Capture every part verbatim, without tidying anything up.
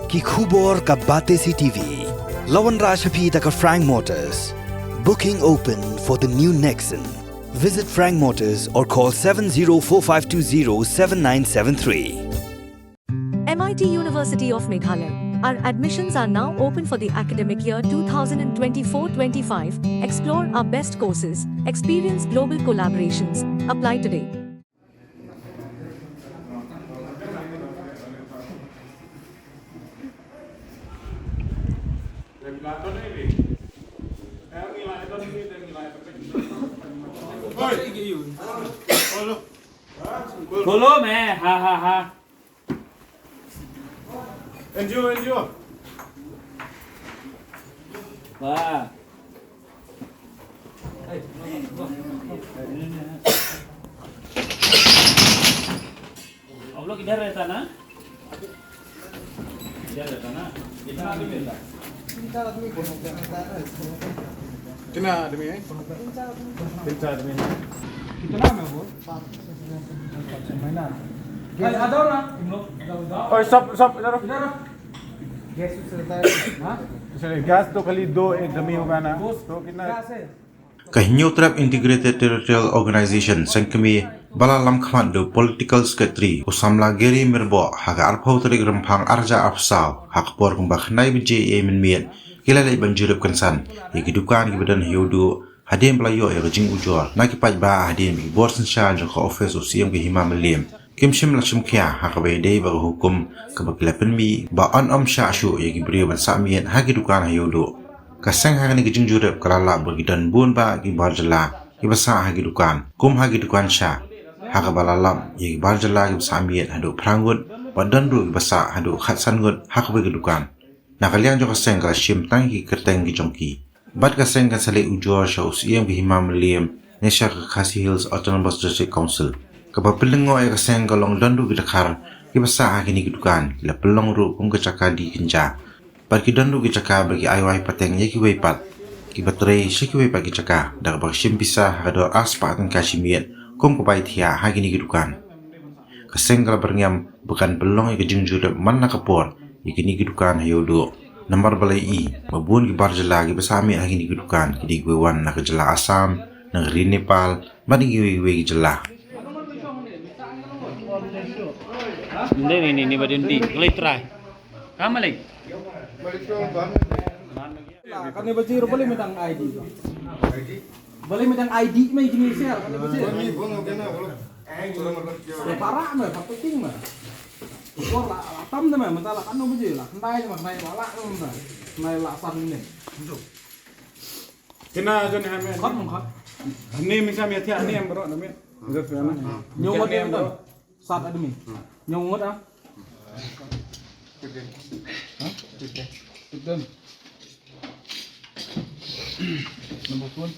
Ki khubor ka Batesi T V. La wanrah sha phi da ka Frank Motors. Booking open for the new Nexon. Visit Frank Motors or call seven zero four five two zero seven nine seven three. M I T University of Meghalaya. Our admissions are now open for the academic year twenty twenty-four twenty-five. Explore our best courses, experience global collaborations. Apply today. Follow me, ha, ha, ha. Enjoy, enjoy. Wah. Ab log idhar rehta na? Idhar rehta na? Kitna aadmi rehta? Kitna aadmi hai? Teen char aadmi hai. Kitna hai wo? Maina. Hey, आ जाओ ना, तुम लोग, आ जाओ, आ जाओ। ओए, सब, सब इधर आओ। इधर आओ। गैस उस रहता है। हाँ? Sorry, गैस तो खाली दो, एक डमी होगा ना। तो कितना? गैस है। Ka Hynñiewtrep Integrated Territorial Organization seng kmie ba la lam khmat da u Political Secretary u samla Gary Myrboh ha ka arphew tarik Rymphang arhajar arphew saw ha ka por kumba khyndai baje mynmiet ki la leit ban jurip kynsan ïa ki dukan kiba don ha Ïewduh hadien ba la ïoh ïa ka jingujor na ki paidbah hadien ba ki bor synshar jong ka ophis u Syiem ka Hima Mylliem kim shym la shim khia ha kaba ïadei bad ka hukum kaba ki la pynmih ba yn ym shah shuh ïa ki briew ban sah miet ha ki dukan ha Ïewduh. Ka seng ha kane ka jingjurip ka la lap ba ki don bun bah ki bar jylla kiba sah ha ki dukan kum ha ki dukan sha ha kaba la lap ïa ki bar jylla kiba sah miet haduh phra ngut bad don ruh kiba sah haduh khatsan ngut ha kawei ka dukan. Na ka liang jong ka seng ka la shim tang ki kyrteng ki jong ki. Bad ka seng kan sa leit ujor sha u Syiem ka Hima Mylliem ne sha ka Khasi Hills Autonomous District Council. Kaba pynlyngngoh ïa ka seng ka long don ruh ki dkhar kiba sah ha kine ki dukan ki la pynlong ruh kum ka jaka die kynja. Bad ki don ruh ki jaka ba ki ai wai pateng ïa kiwei pat kiba trei sha kiwei pat ki jaka da kaba shim pisa ha ka dor ar spah tyngka shi miet kum ka bai thiah ha kine ki dukan. Ka seng ka la byrngem ba kan pynlong ïa ka jingjurip man la ka por ïa kine ki dukan ha Ïewduh. Namar ba la ïohi ba bun ki bar jylla kiba sah miet ha kine ki dukan ki dei kiba wan na ka jylla Assam, na ka ri Nepal bad na kiwei kiwei ki jylla. Ni ni ni ni ba dei ni. Kali try. Kam malik. Kane baje ruh balei mynta ai di. Balei mynta ai di mai kine share kane baje. Ya para me, para ting me. Por la, la tam de me, mynta la kano baje, la khyndai me, khyndai la la me mynta. Khyndai la san ne. Kine jon ha me. Khot mong khot. Ni mi sa me thia ni em bro na me. Ñiew ngut em don. Sat aadmi. Ñiew ngut ah. Hah? Fifteen. Number four.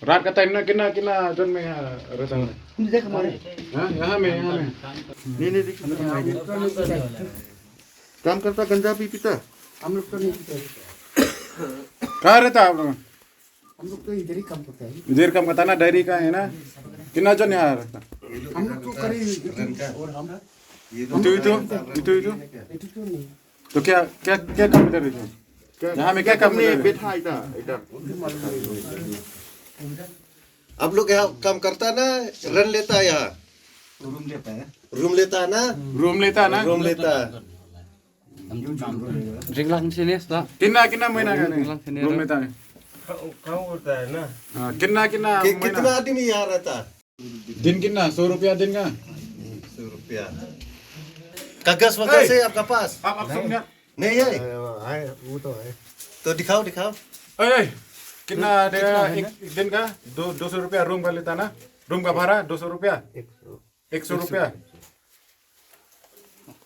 Rat ka time na kine, kine jon me, ah, reta. हम तो देख हमारे। हाँ, यहाँ में, यहाँ में। नहीं, नहीं, देख। काम करता, गंजा भी पीता? हम लोग तो नहीं पीता। कहाँ रहता आप लोग? हम लोग तो इधर ही काम करता है। इधर काम करता ना, डेयरी का है ना? कितना जन यहाँ रहता? हम लोग तो करीब इतु, इतु, इतु, इतु। इतु तो नहीं। तो क्या, क्या, क्या काम इधर है? क्या, यहाँ में क्या काम करते हैं? बैठा इधर, इधर। आप लोग यहाँ काम करता ना, रेंट लेता यहाँ? रूम लेता है। रूम लेता ना? रूम लेता ना? रूम लेता। Ring lang sini, sta. कितना, कितना महीना का? Ring lang sini. Room लेता है। कहाँ होता है ना? हाँ, कितना, कितना कि-, महीना? कितना आदमी यहाँ रहता है? दिन कितना? सौ रुपया दिन का? सौ रुपया। कागज वगैरह ए! है आपका पास? आप, आप सुन ना। नहीं है? अरे, वो है, वो तो है। तो दिखाओ, दिखाओ। ए, ए, कितना हम्म, देगा कितना है एक, ना? एक दिन का? दो, दो सौ रुपया रूम का लेता ना? रूम का भाड़ा दो सौ रुपया? एक सौ। एक सौ रुपया।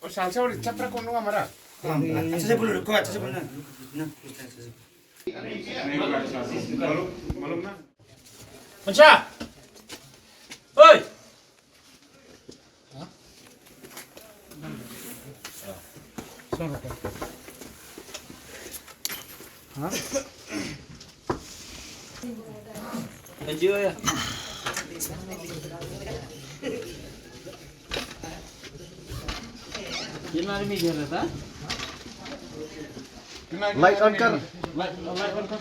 और सालसा और चपरा कौन होगा हमारा? हाँ, अच्छे से बोलो, रुको, अच्छे से बोलो ना। ना, पूछते हैं अच्छे से। मालूम, मालूम ना? अच्छा। ओए। हाँ? ये ना भी नहीं रहा था। Light on कर। Light, light on कर।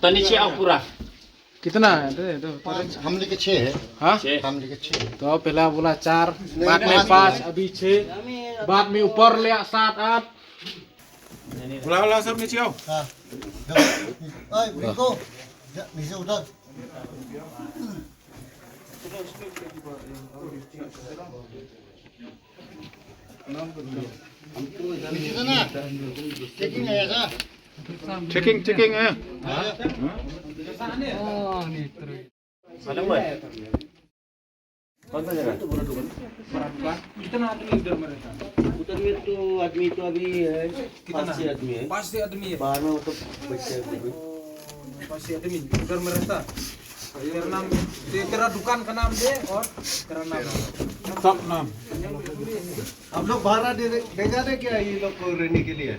तो नीचे आओ पूरा। कितना है? दे दो। पाँच, हम लेके छः है। हाँ? छः। हम लेके छः है। तो पहला बोला चार, नहीं, बाद में पाँच, अभी छः, बाद में ऊपर ले सात, आठ। बुला, बुला, सब नीचे आओ। हाँ। ओए, रिंकू, जा, नीचे उतर। Checking, checking, eh. मालूम है? कौन सा जगह? कितना आदमी उधर में रहता है? उधर में तो आदमी तो अभी है, कितना? पाँच छह आदमी है। पाँच छह आदमी है। बाहर में वो तो बच्चे हैं अभी। पाँच छह आदमी उधर में रहता। तेरा नाम, ते-, तेरा दुकान का नाम दे और तेरा नाम। सब नाम। आप लोग भाड़ा दे, देगा ना क्या ये लोग को रहने के लिए?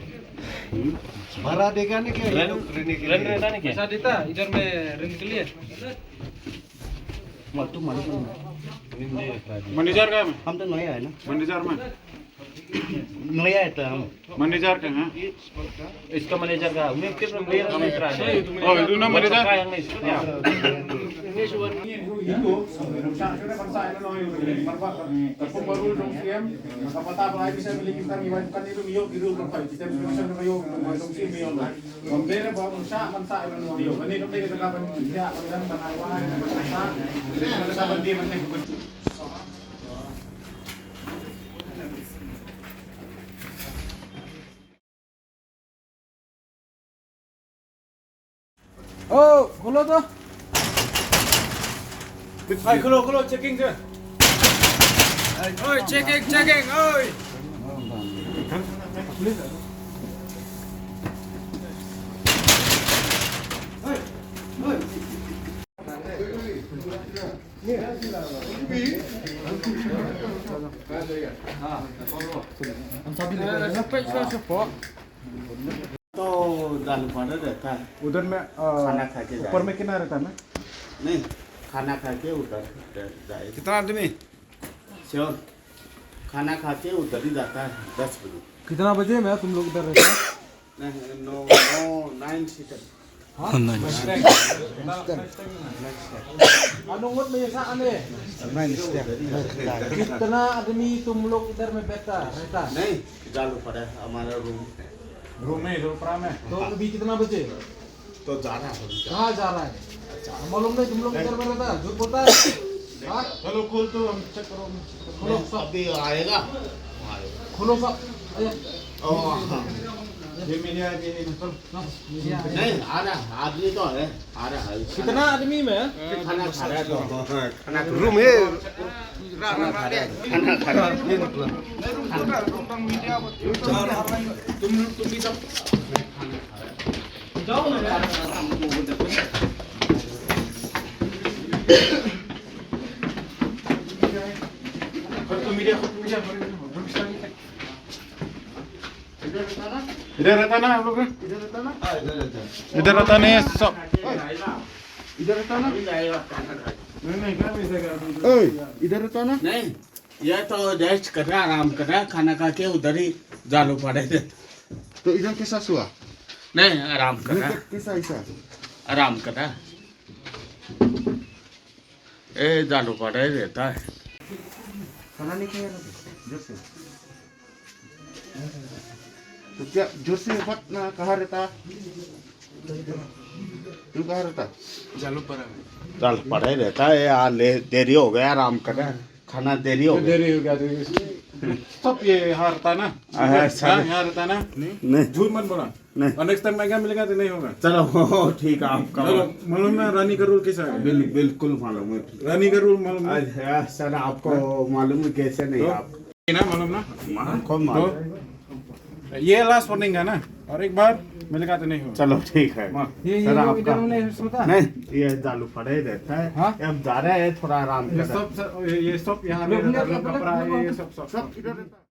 भाड़ा देगा ना क्या ये लोग रहने के लिए? पैसा देता इधर में रहने के लिए? मैनेजर का है? हम तो नया है ना। मैनेजर में? नया है तो हम। मैनेजर का है? इसका मैनेजर का, मैं किस में मेरा मैनेजर है? Oh, itu nama dia? Yang ni, sebenarnya. Oh, खोलो तो। भाई, खोलो, खोलो, चेकिंग से। ओए, चेकिंग, चेकिंग, ओए। तो दाल पाउडर रहता है। उधर में, अ, खाना खा के ऊपर जाए। में कितना रहता है ना? नहीं, खाना खा के उधर जाए। कितना आदमी? श्योर, खाना खा के उधर ही जाता है दस बजे। कितना बजे में तुम लोग इधर रहता है? नहीं, नौ, नौ, नाइन सीटर। हाँ? नाइन सीटर। Ano ngot me sa ane? नाइन सीटर। कितना आदमी तुम लोग इधर में बैठता रहता? नहीं, जालू पड़ा है हमारा रूम। रूम में, रूम पड़ा में। तो अभी कितना बजे? तो जा रहा है अभी। कहाँ जा रहा है? मालूम नहीं, तुम लोग इधर में रहता है, झूठ बोलता है। हाँ? चलो, खोल तो, हम चेक करो, हम चेक करो। खोलो सब। अभी आएगा। खोलो सब। अरे। ओ, हाँ। ये मेरे आदमी नहीं, चलो। हाँ, मेरे आदमी। नहीं, आ रहा है, आदमी तो है, आ रहा है। कितना आदमी में? खाना खा रहा है तो। रूम है। खाना खा रहा है। खाना खा रहा है। ये निकलो। तुम, तुम भी सब। इधर रहता ना आप लोग? इधर रहता ना? हाँ, इधर रहता है। इधर रहता नहीं है, सब। इधर रहता ना? नहीं, नहीं, क्या मिल जाएगा? ओए, इधर रहता ना? नहीं, ये तो रेस्ट कर रहा, आराम कर रहा, खाना खा के उधर ही जालू पड़े थे। तो इधर कैसा सोया? नहीं, आराम कर इधर रहा। कै-, कैसा, ऐसा? आराम कर रहा। ए, जालू पड़े रहता है। खाना नहीं खाया ना? जोर से। तो क्या जोर से बात ना, कहाँ रहता? तू कहाँ रहता? जालूपाड़ा में। जालूपाड़ा ही रहता है यार, ले, देरी हो गया, आराम कर रहा है। खाना देरी हो गया। देरी हो गया, देरी हो गया। सब ये यहाँ रहता ना? हाँ, हाँ, सब। हाँ, यहाँ रहता ना? नहीं। नहीं। झूठ मत बोला। नहीं। और नेक्स्ट टाइम महंगा मिलेगा तो नहीं होगा। चलो, ठीक है, आपका चलो, बात। मालूम है रानी का रूल कैसा है? बिल-, बिल्कुल मालूम है। रानी का रूल मालूम है? अच्छा, सर, आपको मालूम है कैसे नहीं तो? आप? ये ना, मालूम ना? हमको मालूम। तो ये लास्ट वार्निंग है ना, और एक बार मिलेगा तो नहीं होगा। चलो, ठीक है। हाँ। ये, ये सर, लोग आपका इधर उन्हें सोता है? नहीं, ये जालूपाड़ा ही रहता है। हाँ? ये अब जा रहा है, थोड़ा आराम ये कर। सब, सब, ये, ये सब यहाँ ये पे लोग रहता है, इधर कपड़ा है, ये सब, सब, सब। सब इधर रहता है।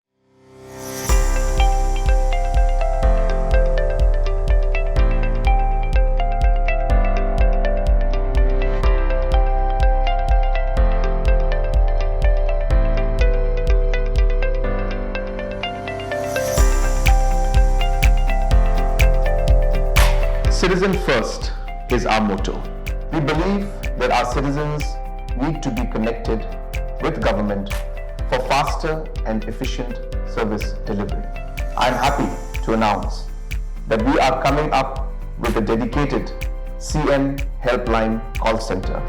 Citizen first is our motto. We believe that our citizens need to be connected with government for faster and efficient service delivery. I am happy to announce that we are coming up with a dedicated C M Helpline call center.